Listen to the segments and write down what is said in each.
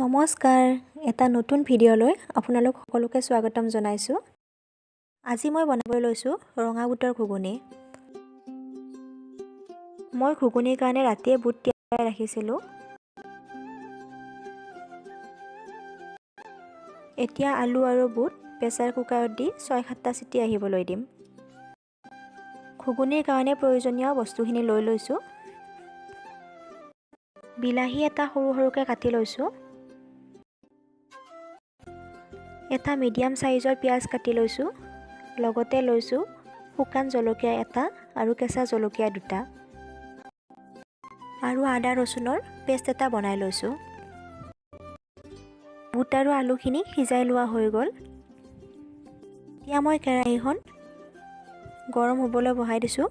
নমস্কাৰ, এটা নতুন ভিডিঅ'লৈ আপোনালোক সকলোকে স্বাগতম জনাইছোঁ। আজি মই বনাবলৈ লৈছোঁ ৰঙা বুটৰ ঘুগুনি। মই ঘুগুনিৰ কাৰণে ৰাতিয়ে বুট তিয়াই ৰাখিছিলোঁ। এতিয়া আলু আৰু বুট প্ৰেছাৰ কুকাৰত দি 6-7টা চিটি আহিবলৈ দিম। ঘুগুনিৰ কাৰণে প্ৰয়োজনীয় বস্তুখিনি লৈ লৈছোঁ। বিলাহী এটা সৰু সৰুকৈ কাটি লৈছোঁ। এটা মিডিয়াম চাইজৰ পিঁয়াজ কাটি লৈছোঁ। লগতে লৈছোঁ শুকান জলকীয়া এটা আৰু কেঁচা জলকীয়া দুটা আৰু আদা ৰচুনৰ পেষ্ট এটা বনাই লৈছোঁ। বুট আৰু আলুখিনি সিজাই লোৱা হৈ গ'ল। এতিয়া মই কেৰাহীখন গৰম হ'বলৈ বহাই দিছোঁ।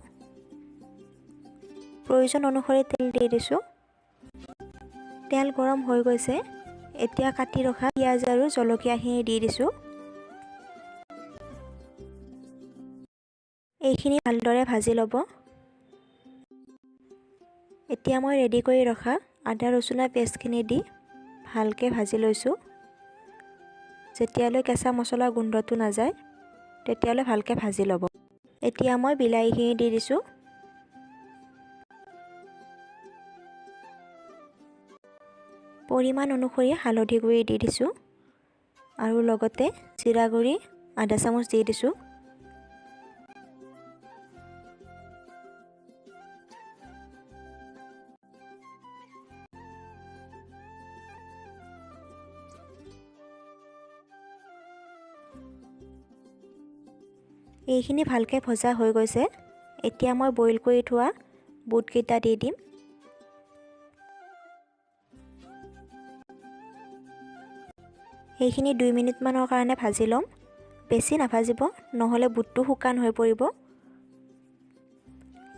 প্ৰয়োজন অনুসৰি তেল দি দিছোঁ। তেল গৰম হৈ গৈছে। এতিয়া কাটি ৰখা পিঁয়াজ আৰু জলকীয়াখিনি দি দিছোঁ। এইখিনি ভালদৰে ভাজি ল'ব। এতিয়া মই ৰেডি কৰি ৰখা আদা ৰচুনৰ পেষ্টখিনি দি ভালকৈ ভাজি লৈছোঁ। যেতিয়ালৈ কেঁচা মছলাৰ গোন্ধটো নাযায়, তেতিয়ালৈ ভালকৈ ভাজি ল'ব। এতিয়া মই বিলাহীখিনি দি দিছোঁ। পৰিমাণ অনুসৰি হালধি গুড়ি দি দিছোঁ আৰু লগতে জিৰা গুড়ি আধা চামুচ দি দিছোঁ। এইখিনি ভালকৈ ভজা হৈ গৈছে। এতিয়া মই বইল কৰি থোৱা বুটকেইটা দি দিম। এইখিনি 2 মিনিটমানৰ কাৰণে ভাজি ল'ম। বেছি নাভাজিব, নহ'লে বুটটো শুকান হৈ পৰিব।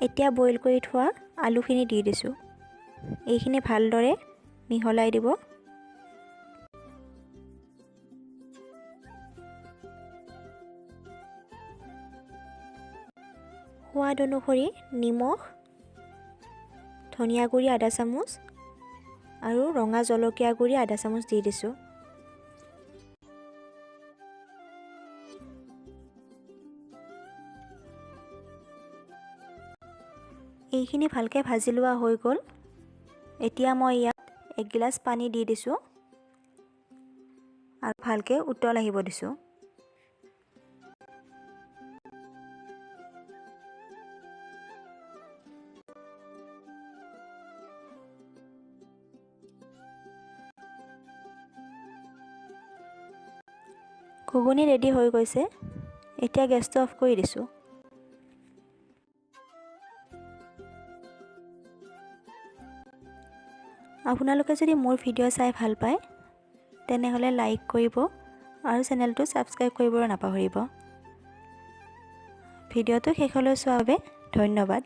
এতিয়া বইল কৰি থোৱা আলুখিনি দি দিছোঁ। এইখিনি ভালদৰে মিহলাই দিব। সোৱাদ অনুসৰি নিমখ, ধনিয়া গুড়ি আধা চামুচ আৰু ৰঙা জলকীয়া গুড়ি আধা চামুচ দি দিছোঁ। এইখিনি ভালকৈ ভাজি লোৱা হৈ গ'ল। এতিয়া মই ইয়াত এগিলাচ পানী দি দিছোঁ আৰু ভালকৈ উতল আহিব দিছোঁ। ঘুগুনি ৰেডি হৈ গৈছে। এতিয়া গেছটো অফ কৰি দিছোঁ। আপোনালোকে যদি মোৰ ভিডিঅ' চাই ভাল পায়, তেনেহ'লে লাইক কৰিব আৰু চেনেলটো ছাবস্ক্ৰাইব কৰিবলৈ নাপাহৰিব। ভিডিঅ'টো শেষলৈ চোৱাৰ বাবে ধন্যবাদ।